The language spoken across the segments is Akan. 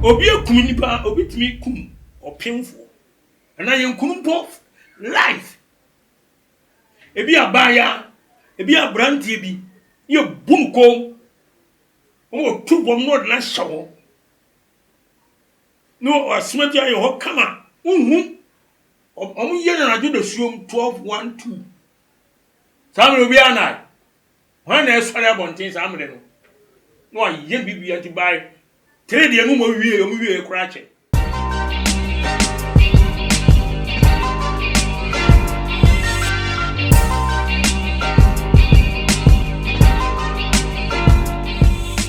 Obi akum nipa, obi tumi kum ɔpemfoɔ anaa yɛn kunu mpo life. Ebi abaayaa, ebi aberanteɛ bi, ne yɛbu no kɔn mu, na wɔtu bɔm na wɔde no ahyɛ hɔ. Na wɔasoma ti ayɛ hɔ kama, wonhu. Wɔyɛ no anadwo dasuom 12, 1, 2. Saa mmerɛ obiara nnae. Hwan na ɛsɔre abɔnten saa mmerɛ no? Na wɔayɛ biribiara nti by 3 deɛ no wɔn wie, wɔn wie koraa kyɛ.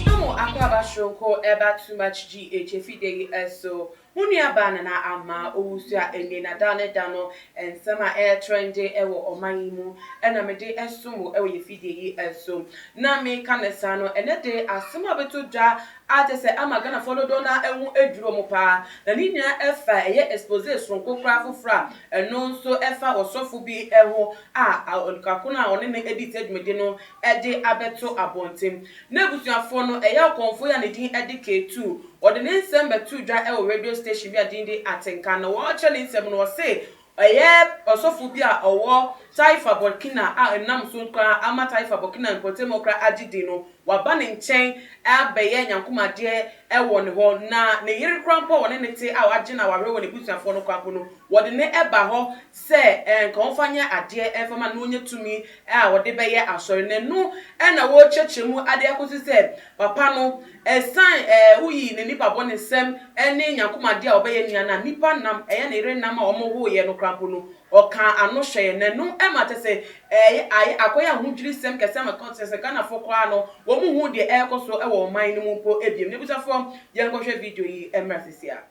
Mo akwaaba soronko ɛba Too Much GH efidie yi so. Mo nua baa Nana Ama Owusu a ɛnne na da ne da no nsɛm a ɛretrɛnde wɔ ɔman yi mu na mede som wo wɔ yɛ fidie yi so. Na meka no saa no, ɛnɛ de asɛm a bɛtɔ dwa a kyerɛ sɛ ama Ghanafoɔ dodoɔ no ara ho adwiri wɔn paa, na ne nyinaa ɛfa ɛyɛ expose soronko koraa foforɔ a ɛno nso ɛfa ɔsɔfo bi ho a onipa ko no a ɔne no di saa dwumadi no de abɛto abɔnten. N'abusuafoɔ no, ɛyɛ ɔkɔmfoɔ yi a ne din de K2. Ɔde ne nsɛm bɛtoo dwa wɔ radio station bi a din de Atenka. Na ɔrekyerɛ ne nsɛm no, ɔse ɔyɛ ɔsɔfo bi a ɔwɔ Taifa Burkina a ɛnam so koraa ama Taifa Burkina mpɔtam hɔ koraa agye din no. Waba ne nkyɛn abɛyɛ nyankomadeɛ wɔ ne hɔ. Na ne yere koraa mpo a ɔne no te a wagye no awareɛ wɔ n'abusuafoɔ no koraa mpo no, wɔde no ba hɔ sɛ nka ɔmfa nyɛ adeɛ mfa ma no na ɔnya tumi a ɔde bɛyɛ asɔre. Na ɛno na wɔrekyerɛkyerɛ mu de akɔsi sɛ papa no, ɛsiane woyi ne nnipa bɔnesɛm ne nyankomadeɛ a ɔbɛyɛ nua no a, nnipa nam, ɛyɛ ne yere nam a wɔwoeɛ no koraa mpo no, ɔkaa ano hyɛeɛ. Na ɛno ma kyerɛ sɛ ɛyɛ ayɛ akɔyɛ ahodwirisɛm kɛseɛ ama kyerɛ sɛ Ghanafoɔ koraa no, wɔnhu deɛ ɛrekɔ so wɔ ɔman no mu mpo bio. N'abusuafoɔ, yɛnkɔhwɛ video yi mmra seesei ara.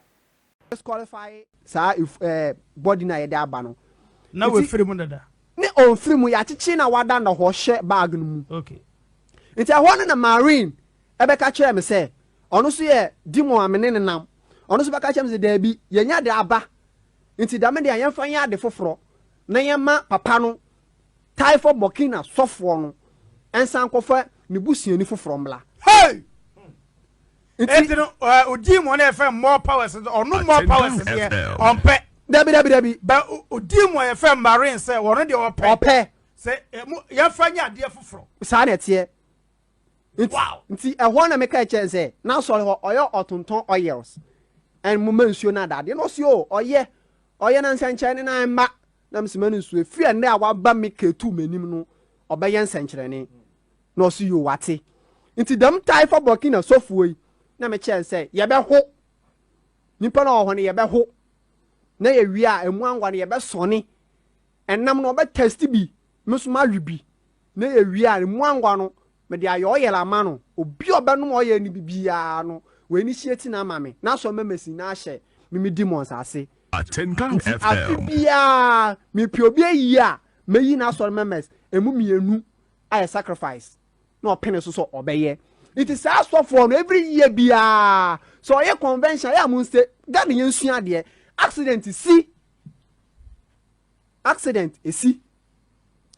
Disqualify saa ɛɛ body no a yɛde aba no. Na wafiri mu dada. Ne ɔnfiri mu, yɛakyekye na wada na hɔ hyɛ bag no mu. Okay. Nti ɛhɔ no na Maureen ɛbɛka kyerɛɛ me sɛ, ɔno nso yɛ demon a me ne no nam. Ɔno nso bɛka kyerɛɛ me sɛ daabi, yɛnya de aba, nti dɛm deɛ yɛmfa nyɛ ade foforɔ na yɛmma papa no, Taifɔ Burkina sɔfoɔ no, nsan nkɔfa ne busuani foforɔ mmra. Hey! Nti no odi mu na yɛfrɛ more powers ɔno more powers deɛ ɔmpɛ. Dabi dabi dabi. Bɛ odi mu a yɛfrɛ marine sɛ ɔno deɛ ɔpɛ. Ɔpɛ. Sɛ yɛfa nyɛ adeɛ foforɔ. Saa na ɛteɛ. Nti nti ɛhɔ na meka kyerɛ sɛ n'asɔre hɔ ɔyɛ ɔtontɔn oils ɛn mo ma nsuo no adadeɛ na ɔsi o ɔyɛ ɔyɛ na nsɛnkyerɛnne na ɛmma na mesima no nsuo efiri ɛnɛ a waba me ketu m'anim no ɔbɛyɛ nsɛnkyerɛnne. Na ɔse yoo wate. Nti dɛm Taifa Burkina sɔfoɔ yi na me kyerɛ no sɛ yɛbɛho nipa no a ɔwɔ hɔ no yɛbɛho na yɛwie a ɛmu anwa no yɛbɛsɔne ɛnam no ɔbɛ test bi me nso mawe bi na yɛwie a ɛmu anwa no mede ayɛ ɔyɛl ama no obi a ɔbɛnom ɔyɛl no bi biara no wɔ initiate no ama me na asɔ mɛmɛsi na ahyɛ me me demons ase nti afe biara mepɛ obi ayi a mɛyi n'asɔre members ɛmu mmienu ayɛ sacrifice na ɔpene so sɛ ɔbɛyɛ nti saa asɔfoɔ no every year biara sɛ ɔyɛ convention ayɛ a mo nse Ghana yɛn sua adeɛ accident si accident esi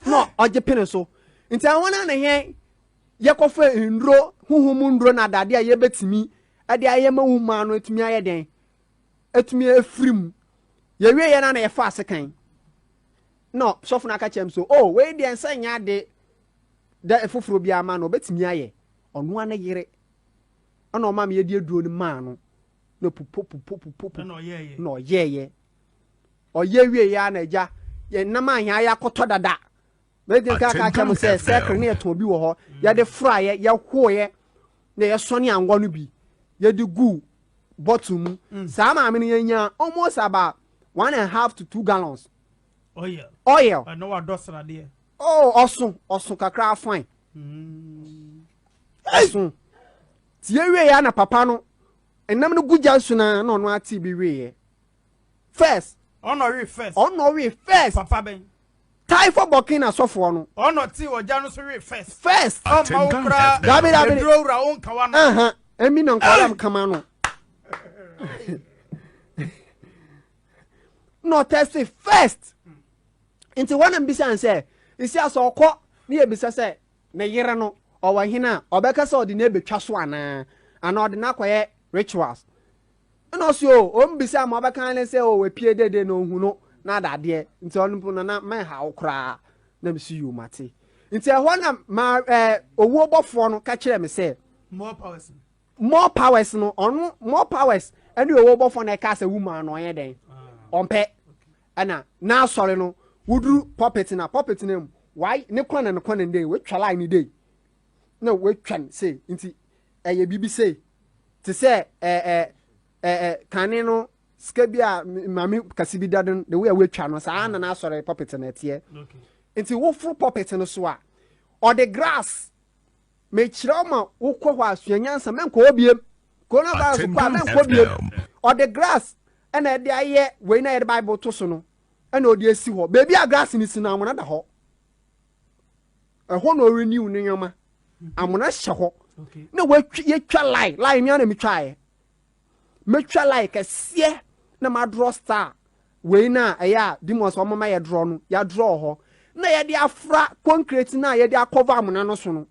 na ɔgye pene so nti àwọn na yɛn yɛkɔfa nnuro huhu mu nnuro na adadeɛ a yɛbɛtumi ɛde ayɛ ma wo maa no atumi ayɛ dɛn atumi afiri mu yɛwie yɛn na yɛfa asekan Na sɔfo no aka kyerɛ me sɛ, Oh, wei deɛ nsa nyɛ ade dɛ foforɔ biara ma no, ɔbɛtumi ayɛ. Ɔno ara ne yere. Ɛna ɔma me yɛde aduro no maa no. Na pupo pupo pupo pupo. Ɛna ɔyɛɛyɛ. Na ɔyɛɛyɛ. Ɔyɛ wieɛ ara na agya, yɛn nam a yɛn ayɛ akɔtɔ dada. Mɛdi nka aka akyerɛ mo sɛ sɛkere ne yɛtɔn bi wɔ hɔ. Yɛde fraeɛ, yɛhoeɛ, na yɛsɔne anwa no bi. Yɛde guu bottle mu. Saa maame no yɛnyaa almost about 1.5 to 2 gallons. Oil. Oil. Ɛna wadɔ sradeɛ. Oh, ɔso, ɔso kakra fine. Ɔso. Tie wie ya na papa no, ɛnam no gu gya so na na ɔno ate bi wie yɛ. First. Ɔno ɔwe first. Ɔno ɔwe first. Papa bɛn. Taifo Burkina sɔfoɔ no. Ɔno te ɔgya no so we first. First. Ɔma wo koraa. Dabi dabi. Eduro wura wo nkawa no. Aha. Emi na nkawa m kama no. Na ɔtɛste first. Nti wɔn na mbisa sɛ, nsi asɛ ɔkɔ ne yɛ bisa sɛ ne yere no ɔwɔ hene a ɔbɛka sɛ ɔde no abɛtwa so anaa anaa ɔde no akɔyɛ rituals. Ɛna ɔse o, ɔmbisa ma ɔbɛka ne sɛ o wapue dede na ɔhu no na adadeɛ nti ɔno mpo nana mɛnha wo koraa na mesi yoo mate. Nti ɛhɔ na ma ɛɛ owuo bɔfoɔ no ka kyerɛ me sɛ. More powers. More powers no ɔno more powers ɛne owuo bɔfoɔ na ɛka sɛ woman no ɔnyɛ dɛn ɔmpɛ ɛna n'asɔre no woduru pulpit na pulpit no mu wai ne kɔnɛ no kɔnɛ no dei watwa line no dei na watwa no sei nti ɛyɛ biribi sei te sɛ ɛɛ ɛɛ kane no sika bi a maame kɛse bi da no the way a watwa no saa na n'asɔre pulpit no ɛteɛ nti woforo pulpit no so a ɔde grass mekyerɛ wo ma wokɔ hɔ a sua nyansa mɛnkɔ hɔ biem coronavirus kɔ a mɛnkɔ biem ɔde grass ɛna ɛde ayɛ wei na yɛde bible to so no ɛna ɔde asi hɔ baabi a grass no si no amona da hɔ ɛhɔ na ɔrenew ne nneɛma amona hyɛ hɔ na watwi yɛtwa line line mea na metwaeɛ mɛtwa line kɛseɛ na madrɔ star wei no a ɛyɛ a demons wɔn ma yɛdrɔ no yɛadrɔ hɔ na yɛde afra concrete no a yɛde akɔva amona no so no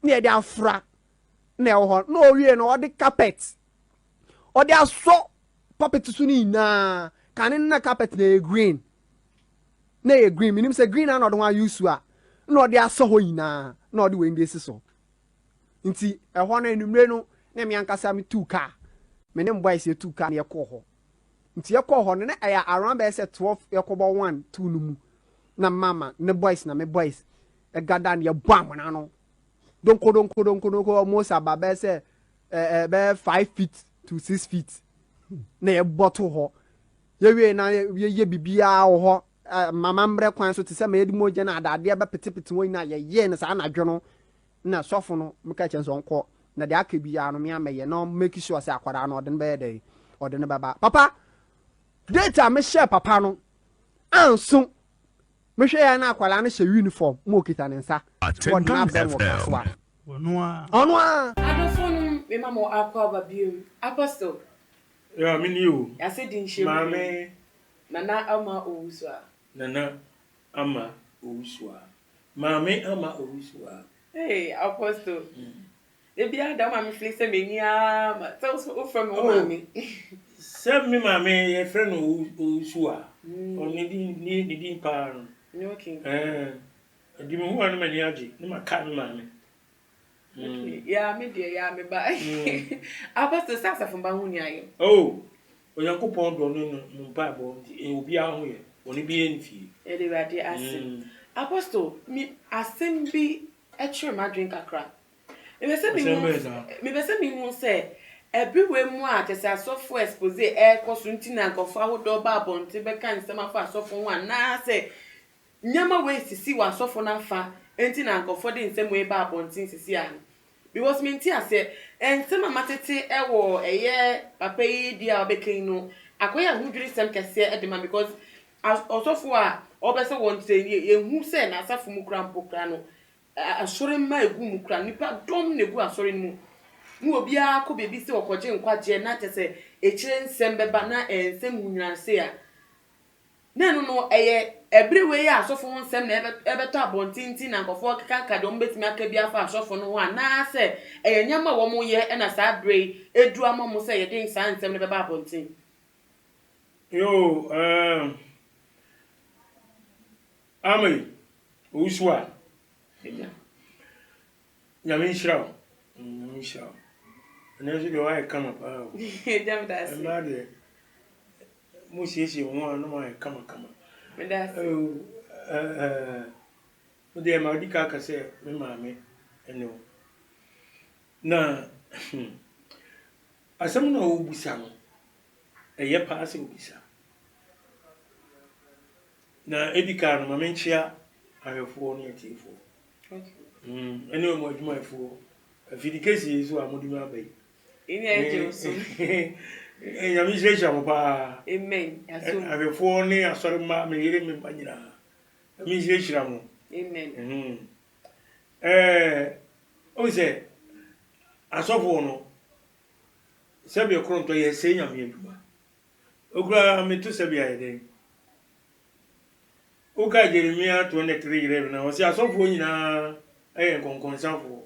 na yɛde afra na ɛwɔ hɔ na ɔwie no ɔde carpet ɔde asɔ puppet so no nyinaa kane no na carpet na ɛyɛ green na ɛyɛ green menim sɛ green na ɔde ho ayɛ su a na ɔde asɔ hɔ nyinaa na ɔde wei de asi so nti ɛhɔ no anwummere no na me ankasa metuu kaa me ne boys yɛtuu kaa na yɛkɔɔ hɔ nti yɛkɔɔ hɔ no na ɛyɛ around bɛyɛ sɛ 12 yɛkɔbɔ 1 2 no mu na mama ne boys na me boys ɛgada no yɛbɔ amona no donko donko donko donko almost aba bɛyɛ sɛ ɛɛ bɛyɛ 5 feet to 6 feet na yɛbɔ to hɔ Yɛwiei na yɛyɛ biribiara wɔ hɔ, amammerɛ kwan so te sɛ ma yɛde mogya no adadeɛ bɛpetepete hɔ nyinaa, yɛyɛɛ no saa anadwo no, na sɔfo no meka kyerɛ no sɛ ɔnkɔ, na deɛ aka biara no me a mɛyɛ, na ɔmmake sure sɛ akwadaa no ɔde no bɛyɛ dɛn, ɔde no bɛba. Papa, date a mehyɛɛ papa no anso, mehwɛ yɛ na akwadaa no hyɛ uniform ma ɔkita ne nsa, wɔde no abrɛ no wɔ Kasoa. Ɔno ara. Adɔfoɔ nom mema mo akwaaba bio. Apostle, Yeah, me ni o. Yɛase di nhyɛ mu. Maame. Nana Ama Owusu a. Nana Ama Owusu a. Maame Ama Owusu a. Hey, Apostle. Da biara da wo maame fili sɛ m'ani ara ma sɛ wofrɛ me wo maame. Sɛ me maame yɛfrɛ no Owusu a. Ɔno ne din ne din paa no. Okay. Ɛɛ, ɛdi me ho a ne m'ani agye ne ma ka me maame. Okay, yeah, me deɛ, yeah, me ba. Apostle, sɛ asafo mba ho ni ayɛ. Oh, Onyankopɔn dɔ ne no mo mpaebɔ nti eh, obiara ho yɛ, bɔne biara nni fie. Yɛde Awurade ase. Apostle, me asɛm bi kyere m'adwene kakra. Mepɛ sɛ mehu, mepɛ sɛ mehu sɛ ɛbere wei mu a kyɛ sɛ asɔfo expose ɛrekɔ so nti na nkurɔfo ahodoɔ ba abɔnten bɛka nsɛm afa asɔfo ho anaasɛ Nneɛma wei sisi wɔ asɔfo no afa nti na nkurɔfoɔ de nsɛm wei ba abɔnten sisi a no because mente aseɛ nsɛm a matete wɔ ɛyɛ papa yi deɛ a ɔbɛka yi no akɔyɛ ahodwirisɛm kɛseɛ de ma because ɔsɔfo a ɔbɛ sɛ wɔn kyerɛ yɛhu sɛ n'asafo mu kora mpo kora no asɔre mma egu mu kora nipa dɔm na egu asɔre no mu na obiara kɔ baabi sɛ ɔkɔgye nkwagyeɛ na kyɛ sɛ ekyire nsɛm bɛba na nsɛm hunyina a Na ɛno no, ɛyɛ ɛbere wei a asɔfo ho nsɛm na ɛbɛtɔ abɔnten nti na nkurɔfoɔ rekekaka deɛ wɔbɛtumi aka bi afa asɔfo no ho anaasɛ ɛyɛ nneɛma a wɔyɛ na saa berɛ yi aduru ama wɔn sɛ yɛde saa nsɛm no bɛba abɔnten? Yoo eeh Amey Owusu a Nyame nhyira wo Nyame nhyira wo Ɛnɛ nso deɛ woayɛ kama paa o Agya meda ase. Mmaa deɛ mo siesie mo ho a na mo ayɛ kama kama. Meda ase. Wo deɛ ma di ka ka sɛ me maame ɛne wo. Na asɛm no a wobisa no ɛyɛ paa sɛ wobisa. Na edi kan no ma menkyea ahwɛfoɔ ne atiefoɔ. Ɛne wɔn adwumayɛfoɔ. Afidi kɛseɛ yi so a mode me aba yi. Nyame nhyirahyira mo paa. Amen. Ahwɛfoɔ ne asɔre mma, me yere, me mma nyinaa. Nyame nhyirahyira mo. Amen. Ɛɛ, o sɛ asɔfoɔ no, sɛdeɛ korontɔ yɛsɛe Nyame adwuma. Okura meto sɛbi ayɛ dɛn? Wokae Jeremia 23:11 a, ɔse asɔfoɔ nyinaa yɛ nkɔnkɔnsafoɔ.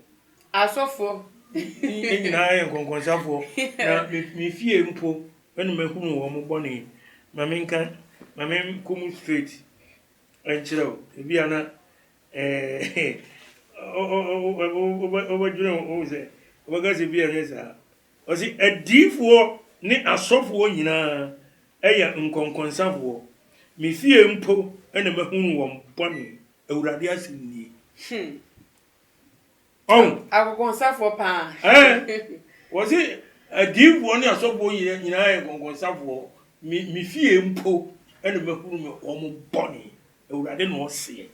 Asɔfoɔ. Yɛn nyinaa yɛ nkɔnkɔnsafoɔ, na me fie mpo na mahunu wɔn bɔne. Ma menka, ma menkɔ mu straight nkyerɛ wo. Ebia na wobɛdwene ho sɛ, wobɛka sɛ bi a ɛnyɛ saa. Ɔse adiyifoɔ ne asɔfoɔ nyinaa yɛ nkɔnkɔnsafoɔ. Me fie mpo na mahunu wɔn bɔne. Awurade asɛm nie. Ɔn. Akɔnkɔnsafoɔ paa. Ɛɛ, wɔse adiyifoɔ ne asɔfoɔ nyinaa yɛ nkɔnkɔnsafoɔ. Me, me fie mpo na mahunu me wɔn bɔne. Awurade na ɔseɛ.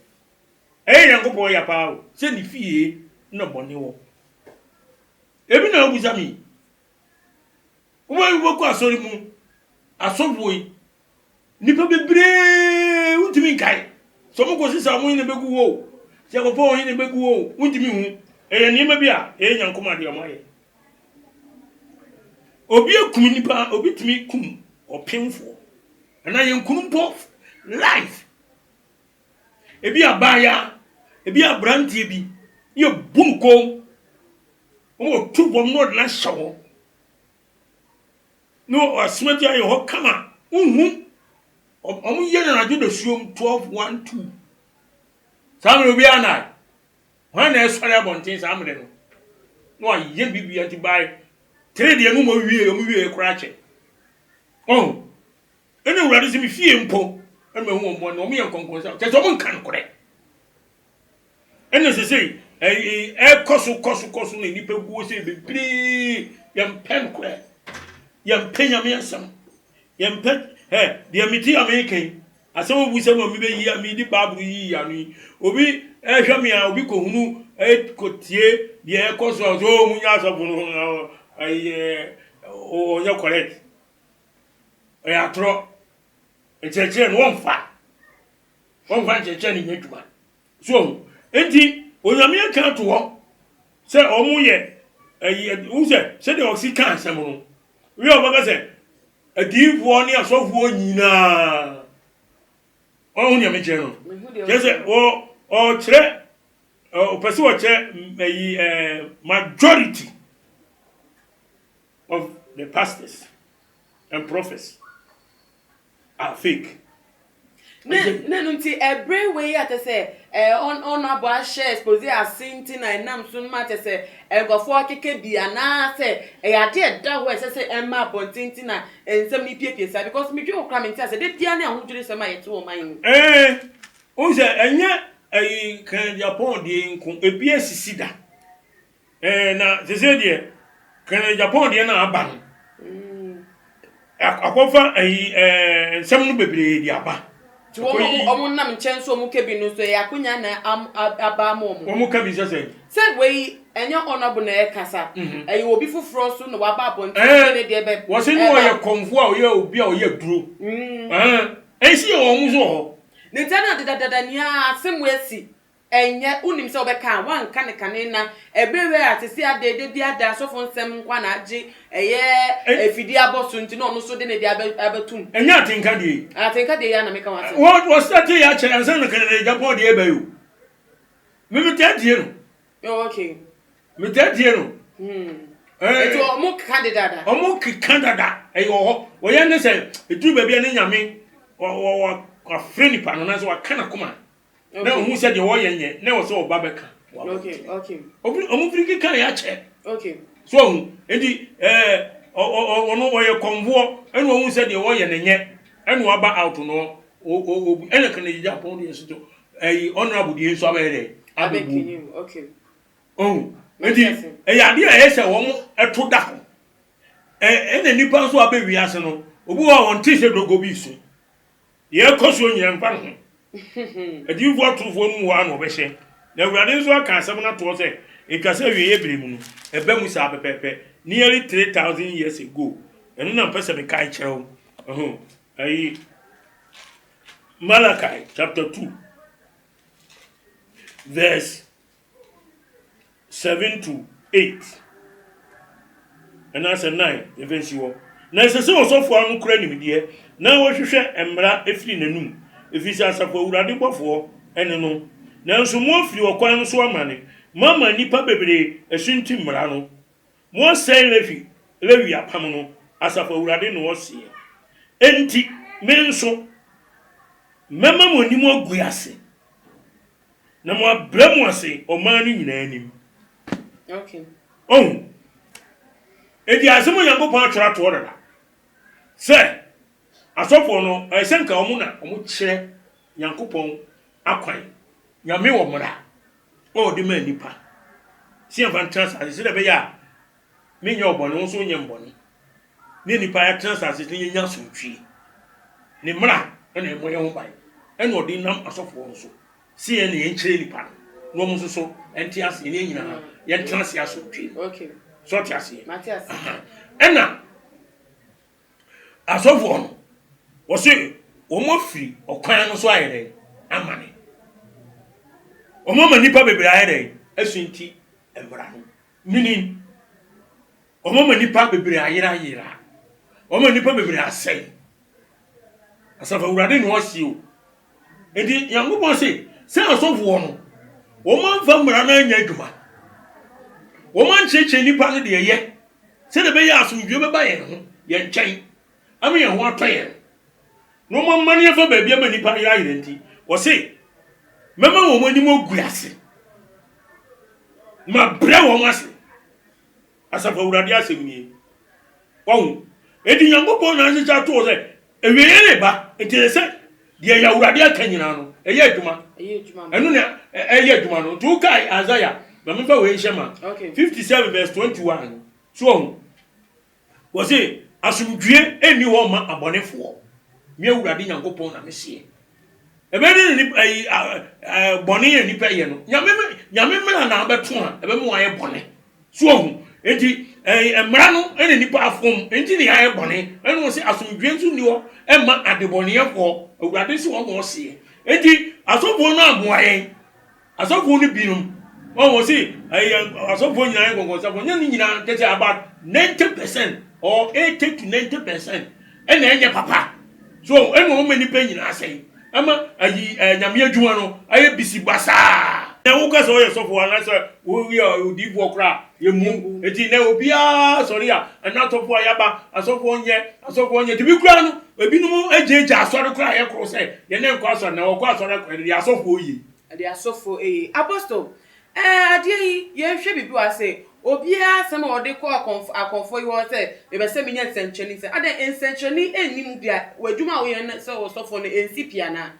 Ɛyɛ Nyankopɔn ya paa o, sɛ ne fie na bɔne wɔ. Ebi na wobisa me yi. Wobɛkɔ asɔre mu, asɔfoɔ yi, Nnipa bebree wontumi nkae. Sɛ wɔkɔ sesa wɔn hene bɛgu hɔ o, sɛ wɔkɔfa wɔn hene bɛgu hɔ o, wontumi nhu. Ɛyɛ nneɛma bi a ɛyɛ Nyankopɔn adeɛ wɔayɛ. Obi akum nipa, obi tumi kum ɔpemfoɔ. Anaa yɛn kunu mpo life. Ebi abaayaa, ebi aberanteɛ bi, yɛ bu no kɔn. Wɔtu fam na wɔde no ahyɛ hɔ. Na wasoma bi ayɛ hɔ kama. Wohu. Wɔn yɛ no anadwo dasuom 12, 1, 2. Saa mmerɛ obiara nnae. Hwan na ɛsɔre abɔnten saa mmerɛ no? Na wayɛ biribiara nti by 3 deɛ no wɔn wie wɔn wie koraa kyɛ. Ɔho. Ɛna Awurade sɛ me fie mpo ɛna mahu wɔn bɔne wɔn yɛ nkɔnkɔnsa kyɛ sɛ wɔn nka nokorɛ. Ɛna sesei ɛkɔ so kɔ so kɔ so na nnipa guo sɛ bebree yɛmpɛ nokorɛ yɛmpɛ nyame asɛm yɛmpɛ ɛ deɛ mete a meka yi asɛm obu sɛ ma mebɛyi a medi baabolo yi ano yi obi ɛhwɛ me a obi kɔhunu kɔtie deɛ ɛkɔ so a sɛ ɔmu nyɛ asɔfo no ɛyɛ ɔnyɛ correct ɛyɛ atorɔ nkyerɛkyerɛ no wɔmfa Wɔmfa nkyerɛkyerɛ no nyɛ adwuma. So ohu? Enti Onyame aka ato hɔ sɛ wɔn yɛ ɛyi wohu sɛ sɛdeɛ ɔsi ka asɛm no wie a ɔbɛka sɛ adiyifoɔ ne asɔfoɔ nyinaa ɔho nea mekyerɛ no kyerɛ sɛ wɔ ɔkyerɛ ɔpɛ sɛ ɔkyerɛ ɛyi ɛɛ majority of the pastors and prophets. are fake. Ne ne no nti ɛbere wei a kyɛ sɛ ɛɛ ɔno abɔ ahyɛ expose ase nti na ɛnam so no ma kyɛ sɛ nkurɔfoɔ akeka bi anaasɛ ɛyɛ adeɛ ɛda hɔ a ɛsɛ sɛ ɛma abɔnten nti na nsɛm no piepie saa because medwe ho koraa mente asɛ da biara ne ahodwirisɛm a yɛte wɔ ɔman yi mu. Ɛɛ wohu sɛ ɛnyɛ ɛyi kan Japan deɛ yi nko ebi asisi da. Ɛɛ na sese deɛ kɛnɛ Japan deɛ na aba no akɔfa ayi ɛɛ nsɛm no bebree de aba. Ti wɔn wɔn nam nkyɛn nso wɔn ka bi no nso ɛyɛ akonya na aba ama wɔn. Wɔn ka bi sɛ sɛ. Sɛ wei ɛnyɛ honourable na ɛkasa mhm. ɛyɛ obi foforɔ nso na waba abɔnten sɛ ne deɛ bɛ. Wɔsi ne ɔyɛ kɔnfo a ɔyɛ obi a ɔyɛ duro. Mm. Ɛnsi yɛ wɔn nso wɔ hɔ. Ne nkyɛn na dedadada nia asɛm asi. Ɛnyɛ, wonim sɛ wobɛka a, woanka no kane na ɛberɛ wei a sɛsei adɛn da biara da asɔfo nsɛm nko ara na agye ɛyɛ afidie abɔ so nti na ɔno nso de ne deɛ abɛ abɛtom. Ɛnyɛ atenka deɛ yi. Atenka deɛ yi ara na meka ho asɛm. Wɔ wɔ starte yɛ akyɛ ansa na Canada Japan deɛ ɛba yi o. Me me taa tie no. Oh okay. Me taa tie no. Hmm. Eh, Nti ɔmo keka dedada. Ɔmo keka dada ɛyɛ wɔ hɔ. Wɔyɛ ne sɛ ɛduru baabi a ne nyame wɔ wɔ wafrɛ nipa no nanso waka n'akoma. na ohun sɛ deɛ wɔyɛ nyɛ na ɛwɔ sɛ ɔba bɛka ɔmo firi keka yɛ akyɛ so ɔho nti ɛɛ ɔno ɔyɛ kɔnfoɔ ɛna ɔhu sɛ deɛ wɔyɛ no nyɛ ɛna waba out no ɔbu ɛna kan yi Japan deɛ nso ɛyi honorable deɛ nso abɛyɛ dɛ abɛbu ɔho nti ɛyɛ adeɛ a ɛyɛ sɛ wɔn ɛto da hɔ ɛna nipa nso abɛ wiase no obi wɔ a wɔn te sɛ dogo bi so. Deɛ ɛrekɔ soɔ nyinaa mfa ne ho. Adiyifoɔ atorofoɔ no mu hɔ ara na wɔbɛhyɛ. Na Awurade nso aka asɛm no ato hɔ sɛ, ɛtwa sɛ awieeɛ berɛ mu no, ɛba mu saa pɛpɛɛpɛ, nearly 3,000 years ago. Ɛno na mpɛ sɛ mekae kyerɛ wo. Ɛho, ayi, Malachi chapter 2, verse 7 to 8 anaasɛ 9 yɛmfa nsi hɔ. Na ɛsɛ sɛ ɔsɔfoɔ ano kura nimdeɛ na ɔhwehwɛ mmara firi n'anom, ɛfiri sɛ asafo awurade bɔfoɔ ne no. Nanso moafiri ɔkwan no so amane, moama nnipa bebree asunti mmara no. Moasɛe Lefi, Lewi apam no, Asafo Awurade na ɔseɛ. Enti me nso, mɛma mo anim agu ase, na moabrɛ mo ase ɔman no nyinaa anim. Okay. Ɔhu? Enti asɛm a Onyankopɔn atwerɛ ato hɔ dada sɛ asɔfoɔ no, ɛyɛ sɛ nka wɔn na wɔkyerɛ Nyankopɔn akwan. Nyame wɔ mmara a ɔde maa nnipa sɛ yɛmfa ntena asase sɛdeɛ ɛbɛyɛ a menyɛ ɔbɔne, wo nso wonyɛ mbɔne, ne nnipa yɛatena asase so na yɛnya asomdwie. Ne mmara na ɛmmɔ yɛn ho ban, ɛna ɔde nam asɔfoɔ no so sɛ yɛn na yɛnkyerɛ nnipa no, na wɔn nso so ɛnte aseɛ, ne yɛn nyinaa yɛntena ase asomdwie mu. So ɔte aseɛ? Ɛna Asɔfoɔ no, wɔse wɔn afiri ɔkwan no so ayɛ dɛn? Amane. Wɔn ama nnipa bebree ayɛ dɛn? Asunti mmara no. Meaning, wɔn ama nnipa bebree ayerayera. Wɔn ama nnipa bebree asɛe. Asafo Awurade na ɔse o. Enti Nyankopɔn se, sɛ asɔfoɔ no, wɔn amfa mmara no anyɛ adwuma. Wɔn ankyerɛkyerɛ nnipa no deɛ ɛyɛ Sɛdeɛ ɛbɛyɛ a asomdwoeɛ bɛba yɛn ho, yɛn nkyɛn, ama yɛn ho atɔ yɛn, na wɔamane afa baabi ama nnipa ayerayera nti, wɔse, Mɛma wɔn anim agu ase, mabrɛ wɔn ase. Asafo Awurade asɛm nie. Wahu? Enti Nyankopɔn na ahyehyɛ ato hɔ sɛ awieeɛ reba, nti ɛsɛ sɛ deɛ yɛ Awurade aka nyinaa no, ɛyɛ adwuma. Ɛno na ɛyɛ adwuma no. Nti wokae Isaiah, ma memfa wei nhyɛ ma. 57 verse 21 no, so wahu? Wɔse, asomdwie nni hɔ mma abɔnefoɔ. Me Awurade Nyankopɔn na meseɛ. Ɛbɛyɛ dɛ na nipa ayi bɔne a nipa yɛ no, Nyame Nyame mmara na abɛto a ɛbɛma wayɛ bɔne. So wahu? Enti ɛɛ mmara no na nipa afom, enti na yɛayɛ bɔne. Ɛna ɔse asomdwoeɛ nso nni hɔ ɛmma adebɔneyɛfoɔ. Awurade se wɔn na ɔseɛ. Enti asɔfoɔ no ammoa yɛn. Asɔfoɔ no binom, wɔn wɔ se ɛyɛ asɔfoɔ nyinaa yɛ nkɔnkɔnsafoɔ, nyɛ ne nyinaa, kyɛ sɛ about 90% or 80 to 90% ɛna ɛnyɛ papa. So ɛna wɔn ma nipa nyinaa sɛe, ɛma ayi ɛɛ nyame adwuma no ayɛ bisi basaa. Na woka sɛ ɔyɛ sɔfo anaasɛ woyɛ odiyifoɔ koraa yɛ mu. Eti na obiara sɔre a ɛna asɔfoɔ a yaba asɔfoɔ nyɛ asɔfoɔ nyɛ. Ebi koraa no ebinom agyaagya asɔre koraa yɛ koro sɛ yɛn nkɔ asɔre na wɔkɔ asɔre akɔ ɛde asɔfoɔ yie. Ɛde asɔfoɔ eye. Apostle, ɛɛ adeɛ yi, yɛnhwɛ biribi wɔ ha sɛ, obiara asɛm a ɔde kɔ akɔmfo akɔmfoɔ yi hɔ sɛ, mepɛ sɛ menya nsɛnkyerɛnne sɛ, adɛn nsɛnkyerɛnne nni mu bi a, w'adwuma a woyɛ no sɛ ɔsɔfoɔ no ɛnsi pi anaa?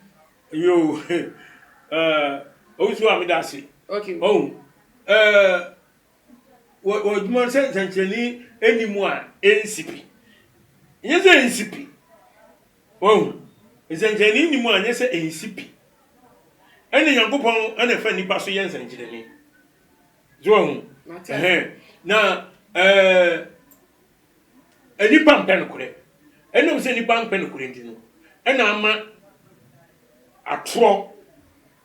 Yoo, ɛɛ, owusu a meda ase. Okay. Oh, ɛɛ, wɔ wɔ adwuma sɛ nsɛnkyerɛnne nni mu a ɛnsi pi. Nyɛ sɛ ɛnsi pi. Wahu? Nsɛnkyerɛnne nni mu a, nyɛ sɛ ɛnsi pi. Ɛnna Nyankopɔn na ɛfa nnipa so yɛ nsɛnkyerɛnne. So wahu? Ɛhɛn. Na ɛɛ nnipa mpɛ nokorɛ. Ɛnam sɛ nnipa mpɛ nokorɛ nti no, ɛna ama atorɔ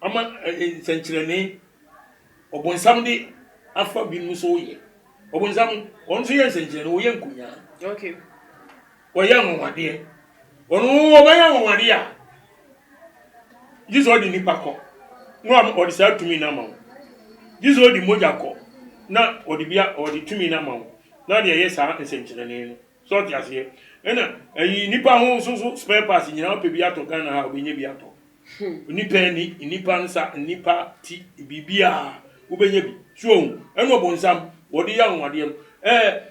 ama nsɛnkyerɛnne ɔbonsam de afa binom so yɛ. Ɔbonsam, ɔno nso yɛ nsɛnkyerɛnne, ɔyɛ nkonyaa. Okay. Ɔyɛ anwanwadeɛ. Ɔno ɔbɛyɛ anwanwadeɛ a, gye sɛ ɔde nipa kɔ na ɔde saa tumi no ama wo. Gye sɛ ɔde mogya kɔ na ɔde bia ɔde tumi no ama wo na ɔde ɛyɛ saa nsɛnkyerɛnne no. So ɔte aseɛ? Ɛna ɛyi nipa ho nso so spare parts nyinaa ɔpɛ bi atɔ Ghana ha ɔbɛnya bi atɔ. Nipa ani, nipa nsa, nipa ti, biribiara wobɛnya bi. So ɔhu? Ɛna ɔbonsam wɔde yɛ anwanwadeɛ no. Ɛɛ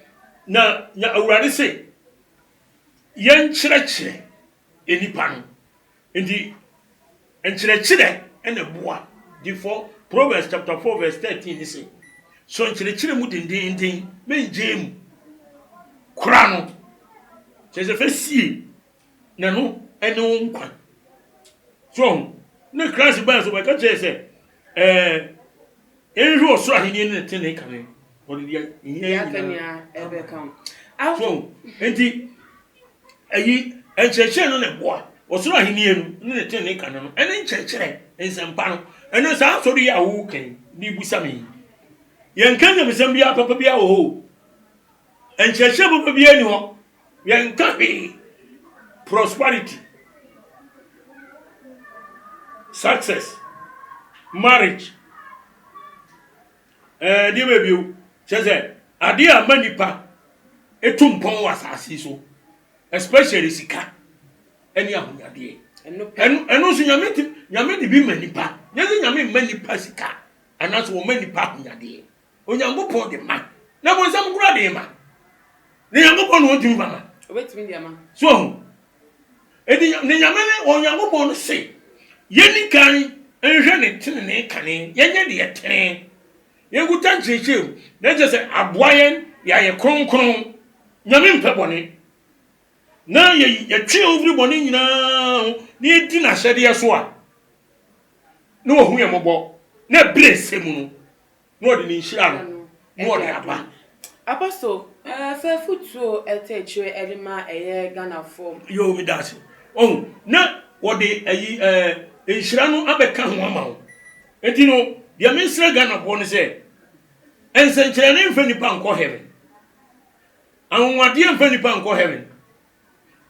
na na Awurade se yɛnkyerɛkyerɛ nnipa no. Nti nkyerɛkyerɛ na ɛboa. Di fɔ Proverbs chapter 4 verse 13 ne se, sɔ nkyerɛkyerɛ mu dendeenden, mengyae mu. Kora no, kyerɛ sɛ fa sie, na ɛno ne wo nkwa. So ɔho, ne Christ baa so bɛka kyerɛ sɛ, ɛɛ, yɛnhwɛ ɔsoro ahenni ne ne tenenee kane, wɔde deɛ ɛhia Deɛ aka nyinaa nyinaa ɛbɛka ho. So nti ɛyi nkyerɛkyerɛ no na ɛboa ɔsoro ahenni no ne ne tenenee kane no ɛne nkyerɛkyerɛ nsɛmpa no ɛno saa asɔre yi a woka yi de busa me yi yɛnka nyamesɛm biara papa biara wɔ hɔ o nkyerɛkyerɛ papa biara ni hɔ yɛnka hwee prosperity success marriage ɛɛ deɛ baabi o kyerɛ sɛ. Adeɛ a ɛma nnipa tu mpɔn wɔ asase yi so, especially sika ne ahonyadeɛ. Ɛno pɛ. Ɛno ɛno nso Nyame ti Nyame de bi ma nnipa. Nyɛ sɛ Nyame mma nnipa sika anaasɛ ɔma nnipa ahonyadeɛ. Onyankopɔn de ma. Na bonsam koraa de ma. Na Nyankopɔn na ɔntumi fa ma. Ɔbɛtumi de ama. So ahu? Enti ne Nyame ne Onyankopɔn no se yɛnni kan nhwɛ ne tenenee kane, yɛnyɛ deɛ ɛtene. Yɛnkuta nkyerɛkyerɛ mu, na kyerɛ sɛ aboa yɛn yɛayɛ kronkron. Nyame mpɛ bɔne. Na yɛtwe yɛn ho firi bɔne nyinaa ho na yɛdi n'ahyɛdeɛ so a, na wahu yɛn mmɔbɔ, na ɛberɛ ɛsɛ mu no, na ɔde ne nhyira no na ɔde aba. Apostle, eh, fa afutuo ɛtɛ akyire ɛde ma ɛyɛ Ghanafoɔ. Yoo, meda ase. Ɔhu, na wɔde ayi ɛɛ nhyira no abɛka ho ama wo. Enti no, deɛ mesrɛ Ghanafoɔ ne sɛ, nsɛnkyerɛnne mfa nnipa nkɔ heaven. Anwanwadeɛ mfa nnipa nkɔ heaven.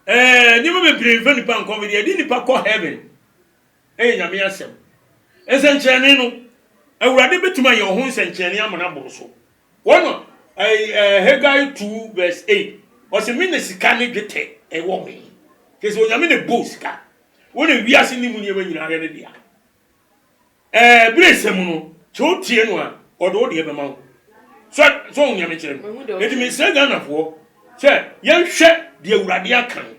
Ɛɛ, nneɛma bebree mfa nnipa nkɔ heaven. Deɛ ɛde nnipa kɔ heaven ɛyɛ Nyame asɛm. Nsɛnkyerɛnne no, Awurade bɛtumi ayɛ wo ho nsɛnkyerɛnne ama no aboro so. Wɔn na ɛɛ Haggai 2 verse 8, ɔsɛ me na sika ne dwetɛ ɛwɔ me. Kyerɛ sɛ Onyame na ɛbɔɔ sika. Wɔn na wiase ne mu nneɛma nyinaa yɛ ne dea. Ɛɛ, bere sɛ mu no, sɛ wotie no a, ɔde wo deɛ bɛma wo. So so wohu nea mekyerɛ no? Enti mesrɛ Ghanafoɔ sɛ yɛnhwɛ deɛ Awurade aka no.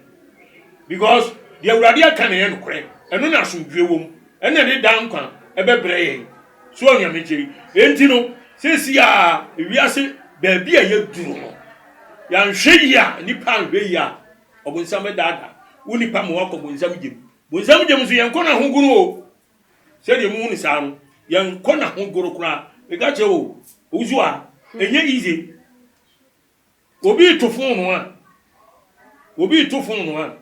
Because deɛ Awurade aka no yɛ nokorɛ. Ɛno na asomdwoeɛ wɔ mu. Ɛno na ɛde daa nkwa ɛbɛbrɛ yɛn. So woahu nea mekyerɛ yi? Enti no, seesei a wiase baabi a yɛaduru no, yɛanhwɛ yie a, nnipa anhwɛ yie a, ɔbonsam bɛdaadaa wo nipa ma wakɔ bonsam gyem. Bonsam gyem nso yɛnkɔ no ahogono o. Sɛdeɛ muhu no saa no, yɛnkɔ n'ahogoro koraa. Meka kyerɛ wo, owusu a, ɛnyɛ easy. Obi reto fononoo a, obi reto fononoo a,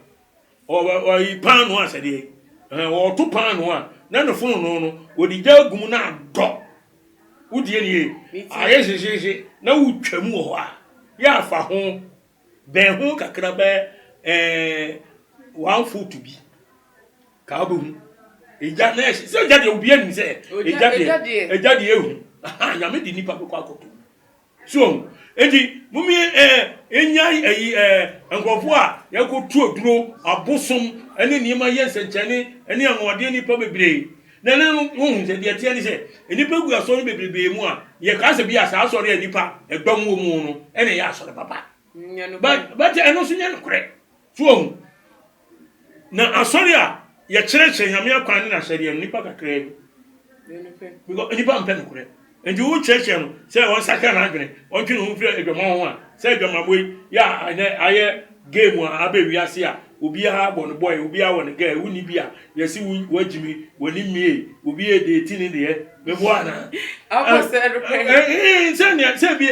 ɔyi paanoo a sɛdeɛ, ɔreto paanoo a, na ne fononoo no, wɔde gya agu mu na adɔ. Wodie nie, ayɛ hyehyeehye na wotwa mu wɔ hɔ a, yɛ afa ho, bɛn ho kakra bɛɛ ɛɛ one foot bi. Ka wobɛhu egya na ɛhye sɛ egya deɛ obiara nim sɛ egya deɛ egya deɛ ehu aha nyame de nipa bɛkɔ akɔtɔ mu so ɔho eti mumi ɛɛ enya ɛyi ɛɛ nkurɔfoɔ a yɛkɔ tu aduro abosom ɛne nneɛma yɛ nsɛnkyɛnne ɛne anwanwadeɛ nipa bebree na ɛne no wohu sɛ deɛ teɛ ne sɛ nnipa gu asɔre bebrebe mu a yɛka sɛ bi a saa asɔre a nipa ɛdɔm wɔ mu no ɛna ɛyɛ asɔre papa but but ɛno nso nyɛ nokorɛ so ɔho Na asɔre a yɛkyerɛkyerɛ Nyame akwan ne n'ahyɛdeɛ no, nnipa kakraa bi. Because nnipa mpɛ nokorɛ. Nti wokyerɛkyerɛ no sɛ ɔnsakra n'adwene, ɔntwe ne ho mfiri adwaman ho a, sɛ adwamammɔ yi yɛ a ɛnɛ ayɛ game a aba wiase a obiara bɔ ne boy, obiara wɔ ne girl, wonni bi a yɛse wo wagyimi, w'ani mmie, obi yɛ deeti ne deɛ, meboa anaa? Sɛ nea sɛ bi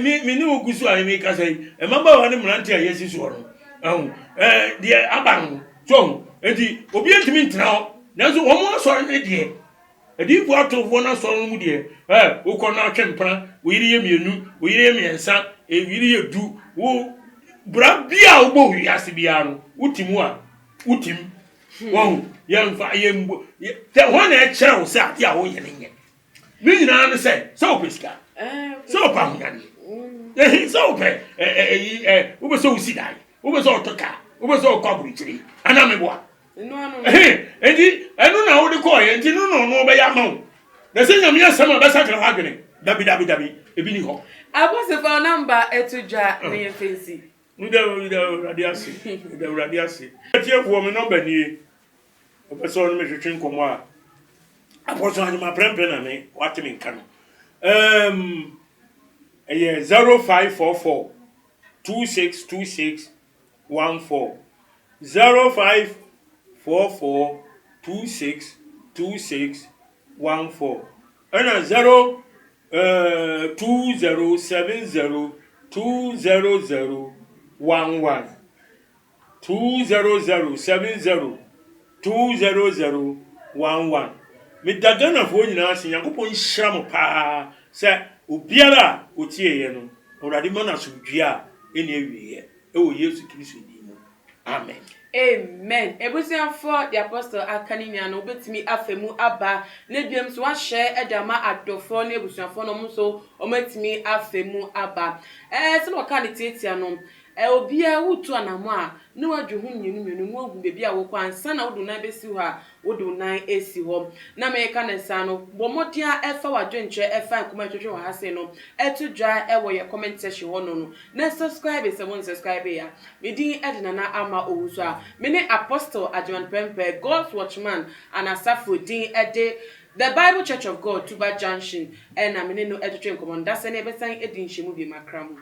me ne wo gu so a mekasa yi, mmabaawa ne mmerante a yɛasi soɔ no, Ahu ɛɛ deɛ aba no so ahu eti obi ntumi ntena hɔ nanso wɔn asɔre no deɛ adiifoɔ atorofoɔ no asɔre no mu deɛ ɛɛ wokɔ no atwe mpena wo yere yɛ mmienu wo yere yɛ mmiɛnsa wo yere yɛ du wo bra bi a wobɔ wiase biara no wote mu a wote mu wɔn yɛnfa yɛn bu yɛ hɔn na ɛkyerɛ wo sɛ adeɛ a woyɛ no nyɛ. Ne nyinaa ne sɛ sɛ wopɛ sika sɛ wopɛ ahonyadeɛ ehi sɛ wopɛ ɛyi ɛ wopɛ sɛ wosi dan wopɛ sɛ wotɔ kaa wopɛ sɛ wokɔ aburokyire anaa meboa ehi enti ɛno na wode kɔɔyɛ nti no na ɔno ɔbɛyɛ ama wo na sɛ nyame asɛm a bɛsakra w'adwene dabi dabi dabi ebi ni hɔ. Abɔsefo namba ɛto dwa na yɛn fɛnsi. Meda Awurade ase meda Awurade ase. Atiefoɔ me nɔmba nie. Wopɛ sɛ ɔne me twetwe nkɔmmɔ a, Apostle Anyima prɛmprɛ na me wate me nka no. Um, ɛyɛ 0544 2626 14. 0544 2626 14. Ɛna 0 uh, 2070 200 11. 20070 20011 Meda Ghanafoɔ nyinaa ase Nyankopɔn nhyira mo paa sɛ obiara a ɔtieeɛ no Awurade ma no asomdwoeɛ a ɛnni awieɛ ɛwɔ Yesu Kristo din mu Amen. Amen abusuafoɔ deɛ apostle aka ne nyinaa no wobɛtumi afa mu aba na biom nso wahyɛ de ama adɔfoɔ ne abusuafoɔ no ɔmo nso ɔmo atumi afa mu aba. Ɛɛ sɛdeɛ ɔkaa no tiatia no ɛɛ obiara wotu anamɔ a na wadwe ho mmienu mmienu na wahu baabi a wokɔ ansa na wode wo nan bɛsi hɔ a wode wo nan asi hɔ. Na meka no saa no bɔ mmɔden a ɛfa w'adwenkyerɛ ɛfa nkɔmmɔ a yɛtwetwe wɔ ha sei no ɛto dwa ɛwɔ yɛ comment section hɔ no no na subscribe sɛ wo nsubscribe a. Me din de Nana Ama Owusu a me ne Apostle Agyeman Prempeh, God's Watchman and Asafo din de The Bible Church of God, Tuba Junction na me ne no twetwe nkɔmmɔ no. Dasani yɛbɛsan adi nhyiamu bio makra mu.